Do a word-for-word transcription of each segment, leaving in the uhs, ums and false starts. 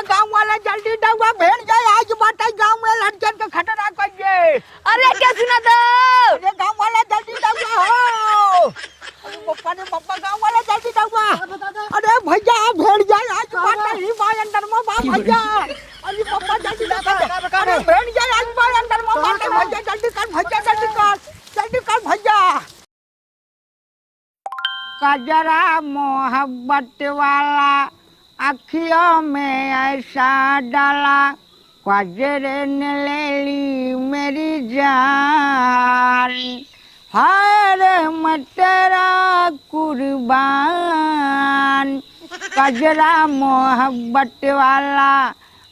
गाँव वाला जल्दी दौड़ा, भेड़ जाए आज बाटे गाँव में लड़कन के खतरा कर दे। अरे के सुना दो। अरे गाँव वाला जल्दी दौड़ा हो। अरे पप्पा रे पप्पा, गाँव वाला जल्दी दौड़ा। अरे भैया भेड़ जाए आज बाटे ही बा अंदर में बा भैया। अरे पप्पा जल्दी दौड़ा। अरे भेड़ जाए आज बा अंदर में बाटे भैया, जल्दी कर भैया, जल्दी कर, जल्दी कर भैया। कजरा मोहब्बत वाला अखियों में ऐसा डाला, कजरे ने ले ली मेरी जान। हाय रे मैं तेरा कुर्बान। कजरा मोहब्बत वाला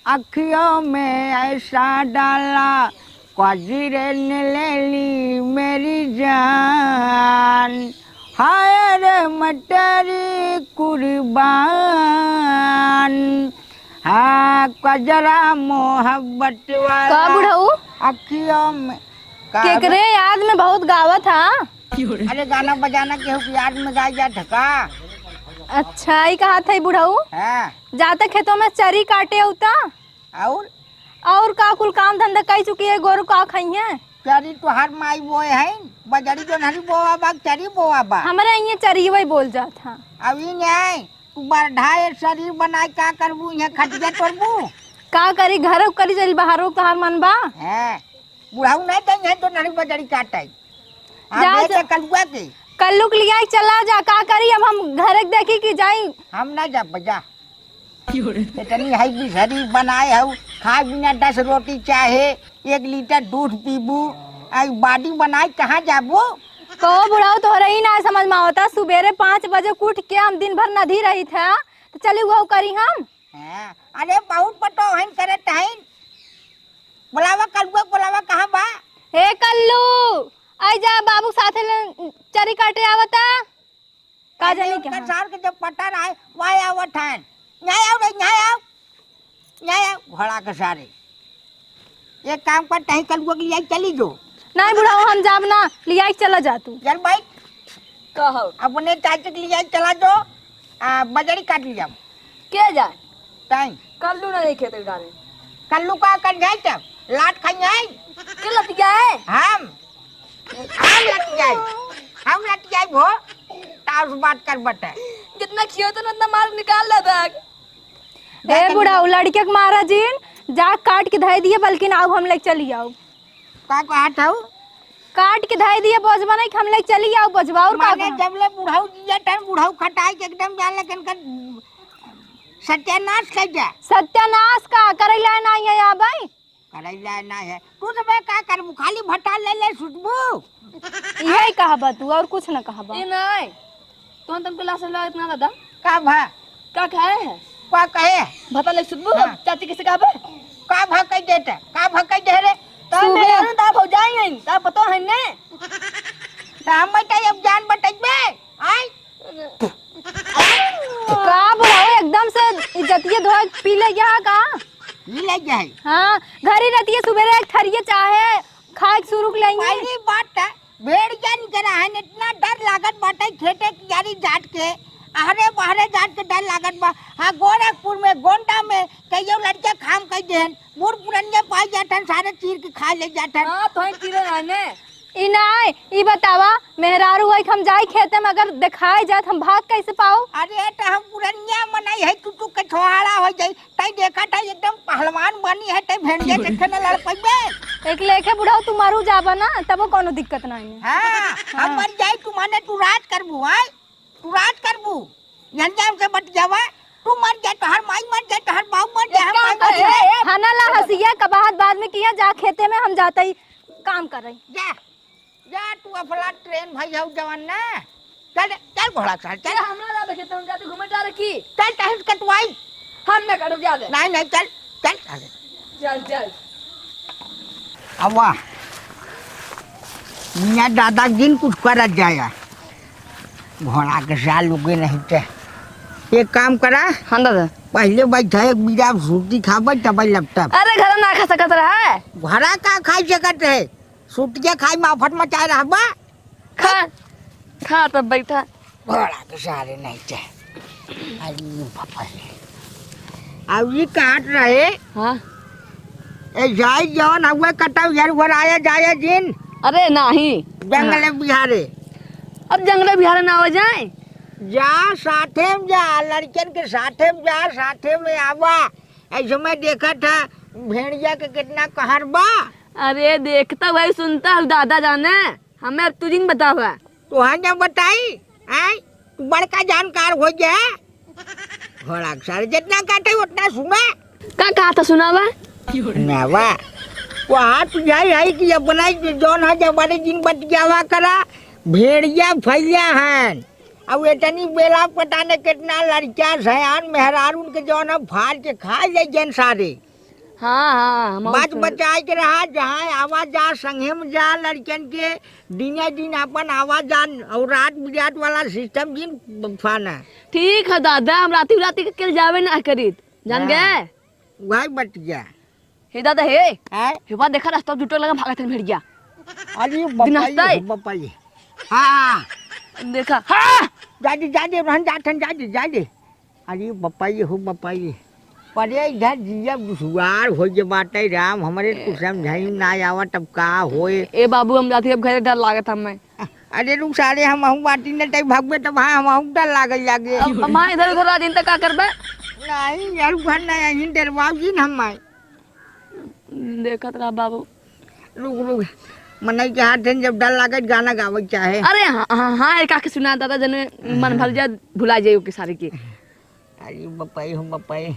अखियों में ऐसा डाला, कजरे ने ले ली मेरी जान। हाय रे मैं तेरी कुर्बान। हाँ, कजरा मोहब्बत वाला का बुढ़ऊ? अखियों में का केकरे याद में बहुत गावत हा? अरे गाना बजाना केहू के याद में गाई जात है का? अच्छा, ई कहा था बुढ़ऊ? हाँ। जाते खेतों में चरी काटे उता? और? और का कुल काम धंधा कई चुकी है, गोरू का खाई है? चरी तोहार माई बोए है, बजरी जो नहरी बोआ बा, चरी बोआ बा। हमरे यहाँ चरी वही बोल जात हा। अब ई नहीं, तू बरढ़ा ए शरीर बनाए का करबू, यहाँ खटिया तोड़बू? का करी, घरो करी चल, बाहरो तोहार मन बा? हैं, बुढ़ऊ नहीं देंगे तो नहरी बजरी काटे। आ जा, बेटे जा। कलुआ के। कल्लू के लिया चला जा, का करी, अब हम घर के देखी कि जाई। हम ना जाब, जा। इतनी है बिसरी बनाए हऊ, खाए बिना दस रोटी चाहे एक लीटर दूध पीबू, आई body बनाए कहाँ जाबू? कहो बुढ़ऊ, तोहरे ही ना समझ में आवता, सुबेरे पाँच बजे उठ के हम दिन भर नदी रही था, तो चली वो करी हम। हाँ, अरे बहुत पटो हन करत हन। बुलावा कलुआ, बुलावा कहाँ बा? हे कल्लू, आई जा, बाबू साथे ले चरी काटे आवता। का अरे जानी उनका कहाँ? सार के जब पता ना है, वहाँ आवत हन। यहाँ आओ रे, यहाँ आओ। यहाँ आओ, घोड़ा के सारे। एक काम कर, तहीं कलुआ के लिया चली जो। नहीं बुढ़ऊ, हम जाब ना, लिया चला जा तू। चल भाई। कहो। अपने चाची के लिया चला जो, आ, बजरी काट लिया। के जाए? ताई। कल्लू ना देखे तो गाने। कल्लू का कर जाए तब? लात खाई है? के लतिया है? हम। हम लतिया है। हम लतिया है वो। ताऊ से बात कर बटे। जितना खियो तो उतना मार निकाल ले बैग। ए बुढ़ऊ, लड़के के मारा जिन, जा काट के धई दिए, बल्कि ना हम लेके चली आओ। का कहत हऊ? काट के धई दिए, बोझबा नहीं, हम लेके चली आओ, बोझबा और का माने कहत? जब ले बुढ़ऊ जिया टन बुढ़ऊ खटाई के एकदम जान लेकिन कर सत्यानाश कर जा। सत्यानाश का? करैला नहीं है या भाई? करैला नहीं है। तू तो मैं का करबू? खाली भटा ले ले सुतबू? यही कहबा तू, और कुछ न कहबा। ई नहीं। तोहन तुमको लाश लगा इतना दादा। का भा? का खाए है? का कहे? भता ले सुतबू? हाँ। चाची कैसे कहबे? का भा कह देते? का भा कह दे रे? तो सुबह मेरे दा भौजाई हैं, ता पतो है ने? तो हम बताइए, अब जान बटकबे? आई? का बुढ़ाऊ एकदम से इज्जतिये धोए पी ले गया का? पी ले गया है। हाँ, घरी रहती है, सुबेरे एक थरिये चाहे खाए के शुरू के लेंगे। पहली बात है, भेड़ जान के रहा है, इतना डर लागत बाटे, खेते की यारी जात के, अहरे बहरे जात के डर लागत बा। हाँ, गोरखपुर में, गोंडा में, कईयो लड़के खाम कई देहन, बूढ़ पुरनिया पाई जातन, सारे चीर के खा ले जातन। हाँ, तो ही चीरे रहने। ई नाय, ई बतावा, मेहरारू है कि हम जाई खेते में, अगर देखाई जात, हम भाग कैसे पाओ? अरे, तो हम पुरनिया मनई है, तू, तू के छोहाड़ा हो जाई, तई देखा था एकदम पहलवान बनी है, तई भेंडिया देखे न लड़ पइबे। एक लेखे बुढ़ाऊ तू मरू जाबा ना, तबो कोनो दिक्कत नहीं है। हाँ, हम हाँ। मर जाई, तू माने तू राज करबू, आय? तू राज करबू, यन जान से बट जावा, तू मर जा, तोहर माई मर जा, तोहर बाऊ मर जा, एक हम काम माई मर करे, जा। ए, ए, खाना ला हसिया, कबाहत बाद में किया, जा खेते में, हम जाता ही काम कर रही। जा, जा, तू अफला ट्रेन भाई हऊ जवान ना। चल, चल घोड़ा के साथ, चल। चल, हमरा ला देखे, तुम जाते घूमे जा रखी। चल, टहल कटवाई। हम ना कटो, जा दे। नहीं, नहीं, चल, चल, चल। चल, चल। अब वाह, मियाँ दादा जिन कुछ करत जाया, घोड़ा के साल उगे नहीं ते। एक काम करा। हाँ दादा। पहले बैठा एक बीरा सूटी खाबे, तब लपटब। अरे, घर ना खा सकत रहा है। घरा का खाई सकत है? सूटिया खाई में आफत मचाए रहबा। खा, खा तब बैठा। घोड़ा के सारे नहीं चाहे। अरे बाप रे। अब ई कहत रहे, हाँ। ए, जाई जौन हउए कतौ इधर उधर आया जाया जिन। अरे नाही। जंगले हाँ। बिहारे। अब जंगले बिहारे ना हो जाए। जा, साथे में जा, लड़कन के साथे में जा, साथे में आवा। ऐसे मैं देखत है, भेड़िया के कितना कहर बा। अरे, देखता भाई, सुनता हूँ, दादा जाने। हमें अब तू जिन बतावा। तोहन जब बताई, आय, तू बड़का जानकार हो गया। घोड़ा के सारे जितना काटे उतना सुना। का कहा था सुनावा? सुनावा। वहाँ तू जाई है कि अपना ही जौन है जब बड़े दिन बतियावा करा, भेड़िया फैया हैं। अब इतनी बेला पता न कितना लड़किया सयान मेहरारून के जौन है फाड़ के खा ले जन सारे। हाँ, हाँ, हम बात सुन- बचाए के रहा, जहाँ आवा जा, संगे में जा, लड़कन के दिने दिन अपन आवा जान और रात बिरात वाला सिस्टम जिन फाना। ठीक है दादा, हम राती राती के केल जावे ना करीत, जान हाँ। गए? वही बतिया। हे दादा, हे। हैं? हे बा देखा, रास्ता जुटो लगा, भागत है भेड़िया। अरे बिन बपाई, हंसता है। बपाई। हाँ। देखा, हाँ। जादे, जादे, रहन जात हन, जादे, जादे। अरे बपाई हो बपाई, अरे इधर जिया दुश्वार हो जे बाटे राम, हमरे कुछ समझाई ना आवत अब का होए। ए बाबू, हम जाती अब घरे, डर लागत हमें। अरे रुक सारे, हम आहू बाटी न तई भागबे त भाई हम आहू डर लागल लागे। अब, अब माँ इधर उधर आ जिन त का करबे? नहीं यार, घर ना यहीं डरवाओ जी न हम माई। देखत रहा बाबू। रुक, रुक। मनई के हाथ से जब डर लागे, गाना गावे के चाहे। अरे हाँ, हाँ, हाँ, एक आके सुना दादा, जने मन भर जा, भुला जाए ओके सारे के। अरे बपाई हो बपाई।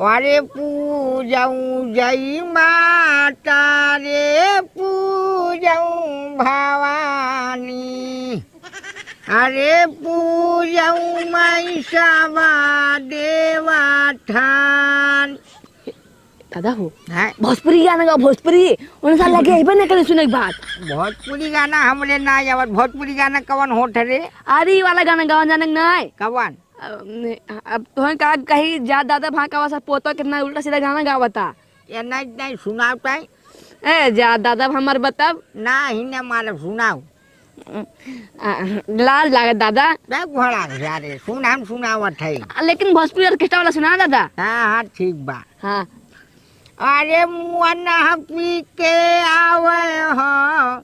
अरे पूजऊ जई माता रे, पूजऊ भवानी। अरे पूजऊ माई सबा देवा थान। दादा हो। हैं? भोजपुरी गाना गाओ, भोजपुरी। उन्हें साल लगे अइबे नहीं करे सुने के बाद। भोजपुरी गाना हमरे ना आवत। भोजपुरी गाना कवन होत रे? अरे, ई वाला गाना गाओ, जाने के नहीं? कवन? अब ने-, अब तोहे का कही, जा दादा भाई का वासा पोता कितना उल्टा सीधा गाना गावता। ये नहीं, नहीं सुनाओ ताई। ए, जा दादा हमार बताब। ना ही ना मालूम, सुनाओ। आ, लाज लागत दादा। बे घोड़ा के सारे, सुन हम सुनावत है। आ, लेकिन भोजपुरी ऑर्केस्ट्रा वाला सुना दादा। हाँ, हाँ, ठीक बा। हाँ। अरे मुअन पी के आवे हो,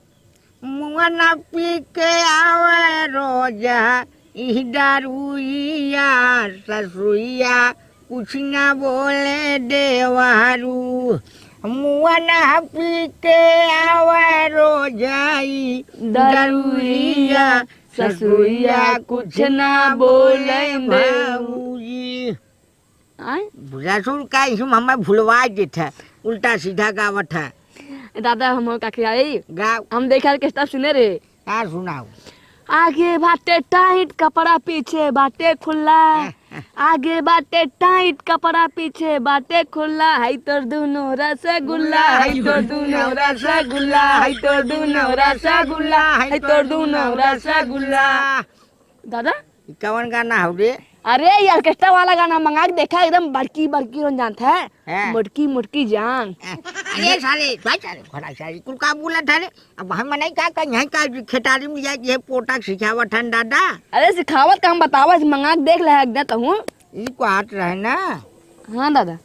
मुअन पी के आवे रोज, ई दारुइया ससुइया कुछ ना बोले देवरू। मुअन पी के आवे रोज, ई दारुइया ससुइया कुछ ना बोले भौजी। आय? ससुर का इसमें हमें भुलवा देत है, उल्टा सीधा गावत है। दादा, हम का खियाई? गाओ। हम देखा ऑर्केस्ट्रा सुने रहे। का सुनाओ? आगे बाटे टाइट कपड़ा, पीछे बाटे खुला। आगे बाटे टाइट कपड़ा, पीछे बाटे खुला। हाय तोर दूनो रसगुल्ला, हाय तोर दूनो रसगुल्ला, हाय तोर दूनो रसगुल्ला, हाय तोर दूनो रसगुल्ला। दादा? ई कवन गाना हौ रे? अरे, ई ऑर्केस्ट्रा वाला गाना मंगा के देखा, एकदम बड़की बड़की रंजान था। हाँ। मोटकी मोटकी जान। अरे साले, भाई साले, घोड़ा साले, तू का बोलत है रे? अब हम नहीं का कहीं है का खेतारी में जाए, ये पोटा सिखावत है दादा। अरे सिखावत का हम बतावत, मंगा के देख ले एक दे तो हूँ। ई को हाथ रहे ना। हाँ दादा।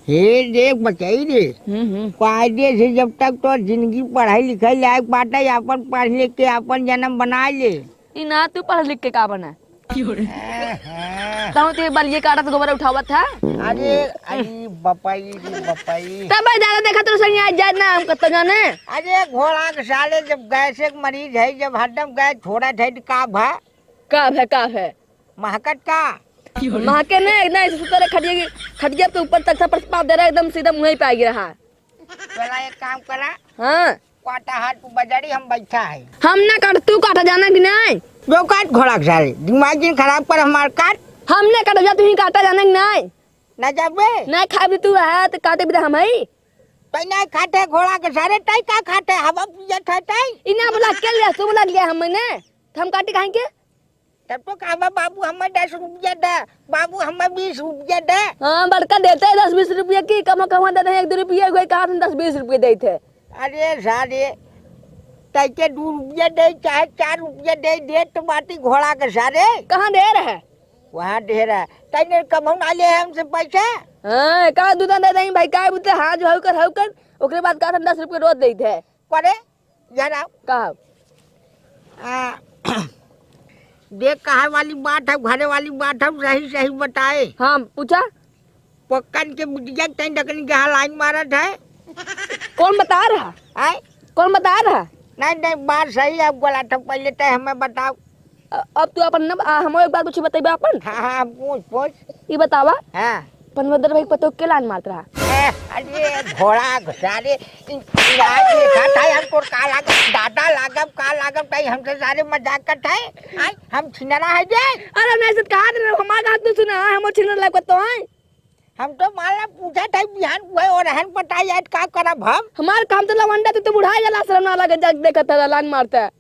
हे देख बचाई रे। हम्म, हम्म। कायदे से जब तक तो जिंदगी पढ़ाई लिखाई लायक बाटे, अपन पढ़ लिख के अपन जन्म बना ले। ई ना तू पढ़ लिख के का बना? तहु ते बलिए काटत गोबर उठावत है। अरे, अरे बपाई रे बपाई। तब भाई दादा देखा तो सही आज जाए ना हम कत्ता जाने। अरे घोड़ा के साले जब गैस एक मरीज है, जब हरदम गैस छोड़त है तो का भा? का भा, का भा? महकत का? महके ने, एकदम ऐसे सुता रहे खटिया के, खटिया के ऊपर तख्ता पर पाद दे रहा, एकदम सीधा मुँह ही पे आ गिरा है। चला एक काम करा। हाँ। काटा हाथ तू बजारी, हम बैठा है। हम ना काट, तू काटा जाना कि नहीं? जो काट घोड़ा के सारे, दिमाग जिन खराब कर हमार काट। हम ना काटा जा, तू ही काटा जाना कि नहीं? ना जाबे? नहीं खाबे तू है, तो काटे बिदा हम ही। तै नहीं खाते घोड़ा के सारे, तै का खाते? हवा पियत है तै? इना बोला के लिया, तू बोला लिया हमने। तो हम काटे काहे के? तब तो कहबा, "बाबू, हमें दस रुपया दे, बाबू, हमें बीस रुपया दे।" हाँ, बड़का देते हैं दस बीस रुपया की, कमा कमा देते हैं एक दो रुपया, कोई कहा तुम दस बीस रुपया देते हैं। अरे सारे, तैके दो रुपया दे, चाहे चार रुपया दे, दे तो बाटी घोड़ा के सारे। कहाँ दे रहे? वहाँ ढेरा। तैने कबहूँ ना ले हमसे पैसा? हाँ, का दू दाना दे देई भाई, का बोलते, हाँ, जो हउ कर, हउ कर, ओकरे बाद का हम दस रुपये रोज देइत है। करे, यार आओ। का? आ, देख, कहे वाली बात है, घरे वाली बात है, सही सही बताए। हाँ, पूछा। पक्कन के बिटिया तैं डकनी के यहाँ लाइन मारत है। कौन बता रहा? आय? कौन बता रहा? नहीं, नहीं, बात सही है, गलत है, पहले तैं हमें बताओ। अ-, अब तू अपन न, आ, हमो एक बात कुछ बतइबे अपन? हाँ, हाँ, पूछ, पूछ। ई बतावा, हाँ। पनवदर भाई पतोह के लाइन मारत रहा? ए, अरे घोड़ा घुसारे, इ-, इलाज देखा था हम तोर का लागब, दादा लागब, का लागब, ताई हमसे सारे मजाक करत है? आय, हम छिनरा है जे? अरे नहीं, से कहा दे, हमार बात तो सुना, हम छिनरा लागत तो है। हम तो मान ला पूछत है, बिहान हुए और रहन पटाई आज का करब हम? हमार काम तो लवंडा, तू तो बुढ़ा गला, शर्म ना लगे, जग देखत है, लाइन मारत है।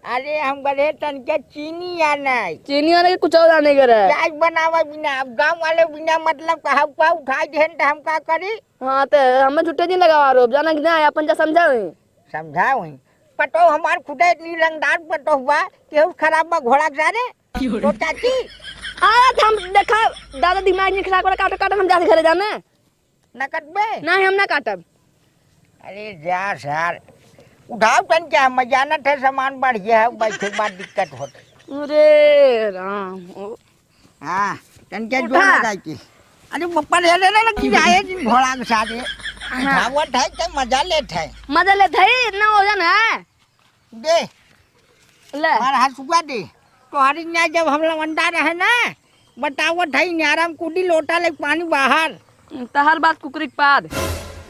अरे हम गले तनके चीनी या नहीं। चीनी आने के कुछ और जाने के रहे। प्याज बनावा बिना, अब गाँव वाले बिना मतलब का हम का उठाई देहन त हम का करी? हाँ, ते हमें झूठे दिन लगावा आरोप, जाना कि नहीं, अपन जा समझावे। समझावे। पतोह हमार खुदे इतनी रंगदार पतोह बा, केहू खराब बा घोड़ा के सारे? तो चाची? आज हम देखा, दादा दिमाग नहीं खराब करे, काटो, काटो, हम जाते घरे जाने। ना कटबे? नहीं, हम ना काटब। अरे जा सार, उठाओ तन क्या, हम जानत है सामान बढ़ गया है, बैठे के बाद दिक्कत होत है। अरे राम, ओ। हाँ, तन क्या जोर उठा। लगाई के। अरे बप्पा रे, रे, रे, रे, की जाए जी घोड़ा के साथ ये। हाँ। उठावत है, तो मजा लेत है। मजा लेत है, इतना वजन है। दे। ले। हमार हसुआ दे। तोहरी ना जब हम लवंडा रहे ना, बतावत है, न्यारा में कूदी लोटा ले पानी बाहर। तहर बात कुकरी के पाद।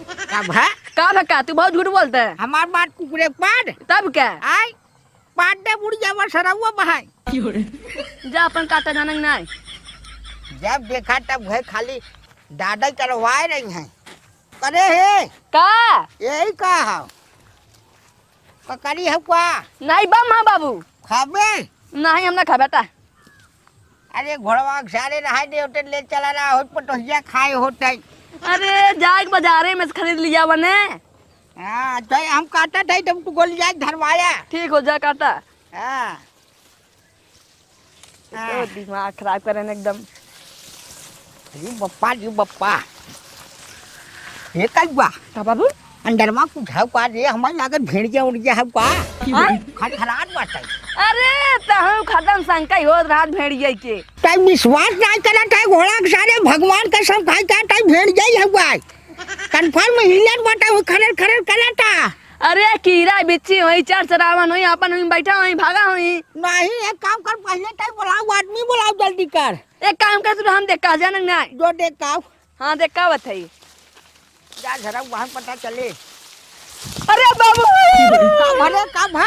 कब है? कब है का? तू बहुत झूठ बोलते है। हमार बात कुकरे के पाद? तब क्या? आय, पाद दे बुढ़िया वर सरौआ बहाय। जा अपन काटा जाना ही नहीं। जब देखा तब है खाली दादा करवाए रही हैं। करे हे? का? यही का हो? ककरी हउ का? नहीं बा माँ बाबू। खाबे? नहीं, हम ना खाबे ता। अरे घोड़वा के सारे रहाई दे होते, ले चला रहा होत पटोहिया खाए होते। अरे जाए के बाजारे में से खरीद लिया बने। हाँ, तो हम काटा था, तुम तू गोली जाए धरवाया। ठीक हो जा काटा। हाँ। तो दिमाग खराब करे न एकदम। अरे बप्पा रे बप्पा। हे कलुआ। का बाबू? अंदरवा कुछ हउ का रे? हमार लागत भेड़िया उड़िया हउ का? हाँ? खटखटात बाटे। अरे, तहु खतम शंका ही होत रहत भेड़िया के। तै विश्वास नाहीं करत है घोड़ा के सारे, भगवान कसम खाई का तै भेड़िया ही हउ का? Confirm हिलत बाटे, वो खरर खरर करता। अरे कीड़ा बिच्छी होई, चरचरावन होई, आपन होई, बैठा होई, भागा होई। नहीं, एक काम कर, पहिले तै बुलाओ, आदमी बुलाओ, जल्दी कर। एक काम कर, तू हम देख का जाना नहीं। जो देख का। हाँ, देख का बात है। जा जरा वहाँ पता चले। अरे बाबू! का भले, का भा?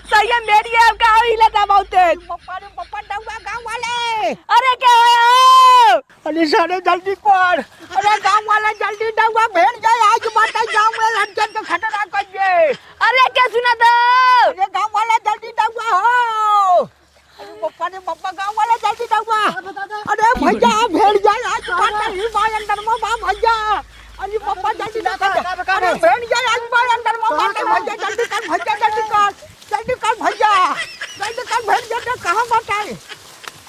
सही है, मेरी है, का होई लता बहुत तेज। पप्पा रे, पप्पा, डौआ गाँव वाले। अरे क्या होया? अरे सारे जल्दी कर। अरे गाँव वाला जल्दी डौआ भेड़ जाए, आज बात है गाँव में लड़के के खतरा कर दे। अरे क्या सुना था? अरे गाँव वाला जल्दी डौआ हो। अरे बप्पा रे बप्पा, गाँव वाला जल्दी डौआ। अरे भैया भेड़ जाए, आज बात है ही भाई अंदर में बा भैया। अरे बप्पा जल्दी डौआ। अरे भेड़ जाए, आज बात अंदर में बात है भैया, जल्दी कर भैया, जल्दी कर। जल्दी कर भैया, जल्दी कर भैया, कहाँ बाटे?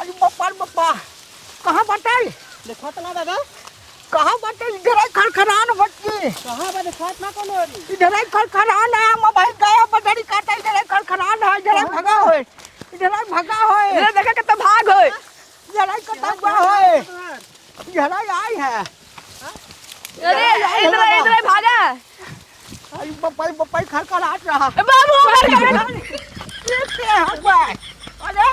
अरे बप्पा रे बप्पा, कहाँ बाटे? देखा तो ना दादा। कहाँ बाटे? इधर ही खड़खड़ान बच्ची। कहाँ बा? देखा तो ना कोनो अरी। इधर ही खड़खड़ान है, हम भाई गया बजरी काटे, इधर ही खड़खड़ान है, इधर ही भगा होए, इधर ही भगा होए। इधर देखा कितना भाग होए। इधर ही कटा हुआ होए। झड़ाई आई है। अरे, इधर, इधर भागा। अरे बप्पा, बप्पा, खड़खड़ात रहा। ए, बाबू, मर गया। ये क्या है बप्पा? अरे,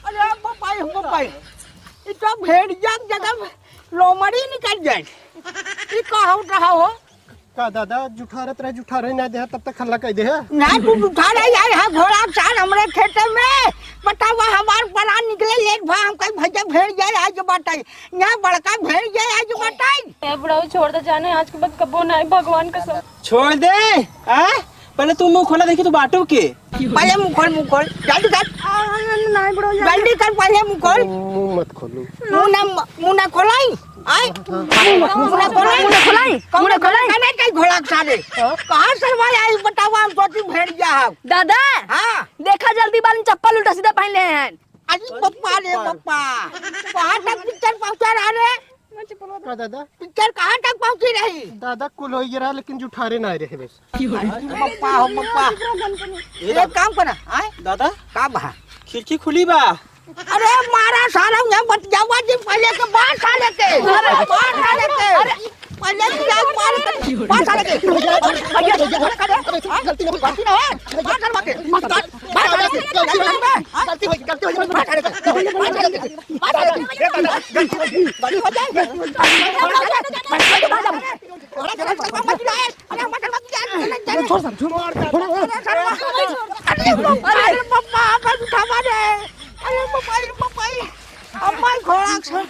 अरे बप्पा, बप्पा, ये तो भेड़िया की जगह लोमड़ी निकल जाए। ये का हो रहा हो? का दादा, जुठारत रहे, जुठारे ना दे, तब तक हल्ला कर दे। ना, तू जुठारे यार, हाँ, घोड़ा के साथ हमरे खेते में, बतावा, हमार परान निकले लेट भा, हम कहीं भैया भेड़ जाए, आज बाटे, यहाँ बड़का भेड़ जाए, आज बाटे। ए बुढ़ऊ, छोड़ दे जाने, आज के बाद कबो नहीं, भगवान कसम। छोड़ दे, हाँ? पहले तू मुंह खोला, देखी तू बाटू के। पहले मुंह खोल, मुंह खोल, जल्दी कर। आ, नहीं बुढ़ऊ, जल्दी कर, पहले मुंह खोल। मुंह मत खोलू। मुंह ना, मुंह ना खोलाई। आय? मुंह ना खोलाई, मुंह ना खोलाई, मुंह ना खोलाई। कने कई घोड़ा के सारे? हाँ? कहाँ से हमारे आई बतावा, हम सोची भेड़ गया है। दादा, हाँ। देखा जल्दी बाल चप्पल उल्टा सीधा पहन ले हैं। अरे बप्पा रे बप्पा, कहाँ तक पिक्चर पहुँचा रहा रे? का दादा? पिक्चर कहाँ तक पहुँची रही? दादा, कुल होइ गया रहा, लेकिन जुठारे ना रहे बस। अरे बप्पा हो बप्पा। एक काम करा, आए? दादा? का बा? खिड़की खुली बा। अरे मारा साला, यहाँ बतियावा जी, पहले के बात साले के। बात साले के। पहले की बात मार के, बात साले के। गलती ना हो, बात करवा के। बात, बात करवा के। गलती हो गई, गलती हो गई। बात साले के। बात साले के। गलती हो गई, गलती हो गई। अरे, छोड़, छोड़, छोड़, छोड़। अरे, अरे, अरे, बप्पा, बप्पा, अरे, अरे, बप्पा, अरे, बप्पा, अम्मा, घोड़ा छोड़।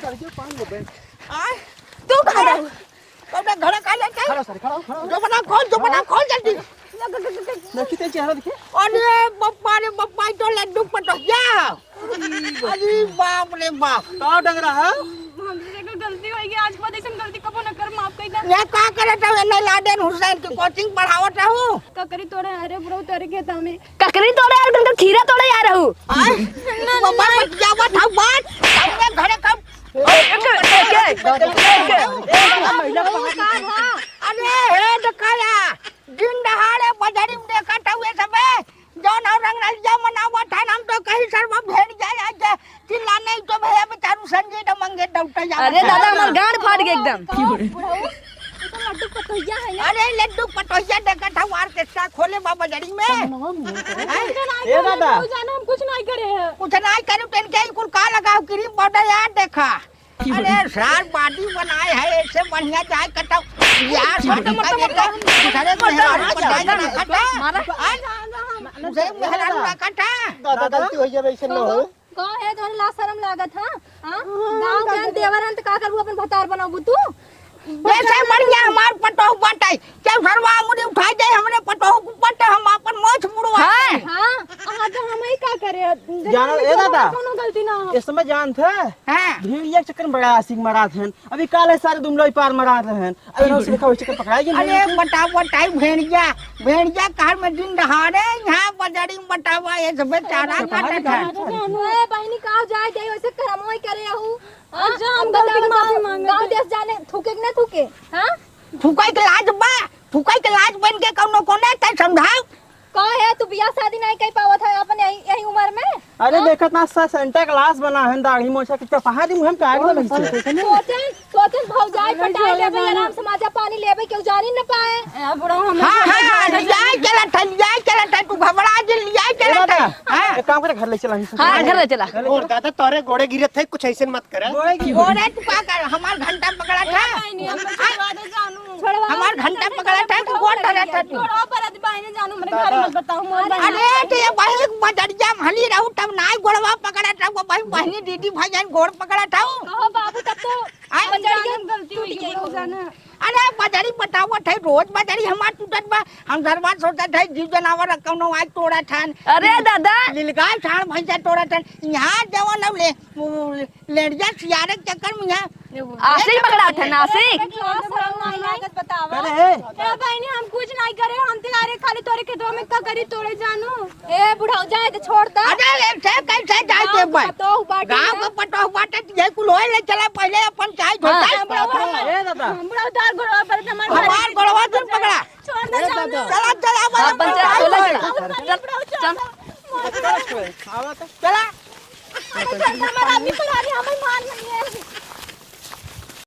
आय, तू कहाँ जाऊ? तोरा घरे का लेके? खड़ा हो सारे, खड़ा हो, खड़ा हो। जो बना खोल, जो बना खोल जल्दी। देखी तेरे चेहरा देखी। अरे बप्पा रे बप्पा, ई तो लड्डू पटोहिया। अरे बाप रे बाप। का डंगरा है? हमसे से कोई गलती होइ गई, आज के बाद ऐसन गलती कबो न कर, माफ कर दे। ये का करत हऊ? एने लादेन हुसैन की कोचिंग पढ़ावत हऊ? ककरी तोड़े आ रहे बुढ़ऊ तोरे खेता में। ककरी तोड़े यार, तुम तो खीरा तोड़े आ रहू। आय? बप्पा बतियावत हऊ बात। हमने घरे का अरे हे दकाया, दिन दहाड़े बजरी में देखत हऊ ये सबे, जौन हऊ रंगरलिया मनावत है, हम तो कहीं सरवा भेड़ जाए आज चिल्ला नहीं तो भैया बेचारू संजय दमंगे डौटा जावत है। अरे दादा, हमार गांड फाट गया एकदम। का बुढ़ऊ? ई तो लड्डू पतोहिया है ना? अरे लड्डू पतोहिया देखत हऊ ऑर्केस्ट्रा खोले बा बजरी में। हैं? ए दादा। जानो हम कुछ नहीं करे हैं। कुछ नहीं करे तो इनके कुल का लगाओ क्रीम पाउडर यार देखा। अरे सार body बनाए है, ऐसे बढ़िया जाए कटाओ। यार, सार का बेटा, दूसरे मेहरारू बनाए ना कटा। मारा। आय? दूसरे मेहरारू ना कटा। दादा, गलती होइ गया, ऐसे न हो। का है, तोहरे लाज शरम लागत, हाँ? हाँ? गाँव के देवर अंत का करबू, अपन भतार बनाबू तू? ऐसे बढ़िया हमार पतोह बाटे, केहू सरवा अंगुरी उठाई दे हमरे पतोह के ऊपर, तो हम अपन मोछ मुड़वा हाँ। हाँ, हाँ, तो हम ही का करे? जानो, ए दादा, कौनो गलती ना हो। इस समय जानत है, हाँ। भेड़िया के चक्कर में बड़ा आशिक मरात है। अभी काल है सारे दुमलोई पार मरात है। अरे, उसने कहा, उसके पकड़ाई कि नहीं? अरे, बताओ, बताई भेड़िया, भेड़िया कहर में दिन दहाड़े यहाँ बजरी में बतावा, ये सब बेचारा काटत है। ए, बहिनी, का जाए दे, वैसे करम वही करे हूँ। हाँ? अच्छा, हम अब गलती के बताओ, माफी मांगत गाँव है। देश जाने थूके कि ना थूके? हाँ? थूके के लाज बा, थूके के लाज बन के कौनो कोने तै समझाओ। का है, तू बियाह शादी नहीं कर पावत है अपन यही, यही उम्र में? अरे हाँ? देखत ना सा सेंटा क्लास बना है, दाढ़ी मोछा के चपहा दी मुहम का आगे लगी से। सोचन, सोचन भौजाई पटाई लेबे, आराम से माजा पानी लेबे, केहू जानी न पाए। ए, बुढ़ऊ, हम हाँ, हाँ, लियाई चलत है, लियाई चलत है, तू घबरा जे लियाई चलत है। हाँ। एक काम करे, घर ले चला। हाँ, घर ले चला। और दादा, तोरे गोड़े गिरत है, कुछ ऐसे मत करे। गोड़े की गोड़े तू का कर, हमार घंटा पकड़ा था। ए, बहिनी, हमको छोड़वा दे जानू। छोड़वा हमार दे घंटा जानू, पकड़ा था, तू गोड़ धरा था तू। छोड़वा पर अति बहिनी जानू, हमरे घर मत बताओ, मोर बहिनी। अरे, तो ये बहिनी बजरिया में हली रहू, तब नाई गोड़वा पकड़ा था, वो बहिनी, बहिनी, दीदी, भाई जान गोड़ पकड़ा था। कहो बाबू, तब तो आय? बजरिया में गलती हुई गई हो। अरे, बजरी बतावत है, रोज बजरी हमार टूटत बा। हम सरवा सोचत है, जीव जनावर कौनो आय तोड़त हन। अरे दादा। लिलगाय, साँड़, भैंसा तोड़त हन। यहाँ जवन अब ले, उ, लेड़िया सियारे के चक्कर में यहाँ। आशिक पकड़ा उठे ना, आशिक। अरे, ए बहिनी, हम कुछ नहीं करे, हम तिलारे खाली तोरे खेतवा में का करी तोड़े जानू। ए बुढ़ऊ, जाए दे, छोड़ दे। अरे, ऐसे कैसे जाए दे भाई? गाँव के पतोह बाटे, ये कुल होए ले चला, पहले अपन चाय धो। हाँ। ए दादा। हम बुढ़ऊ तार गोड़वा पर हमार हमार गोड़वा जन पकड़ा। छोड़ दे, ए दादा। चला, चला, अपन चला, चला, चला। चल।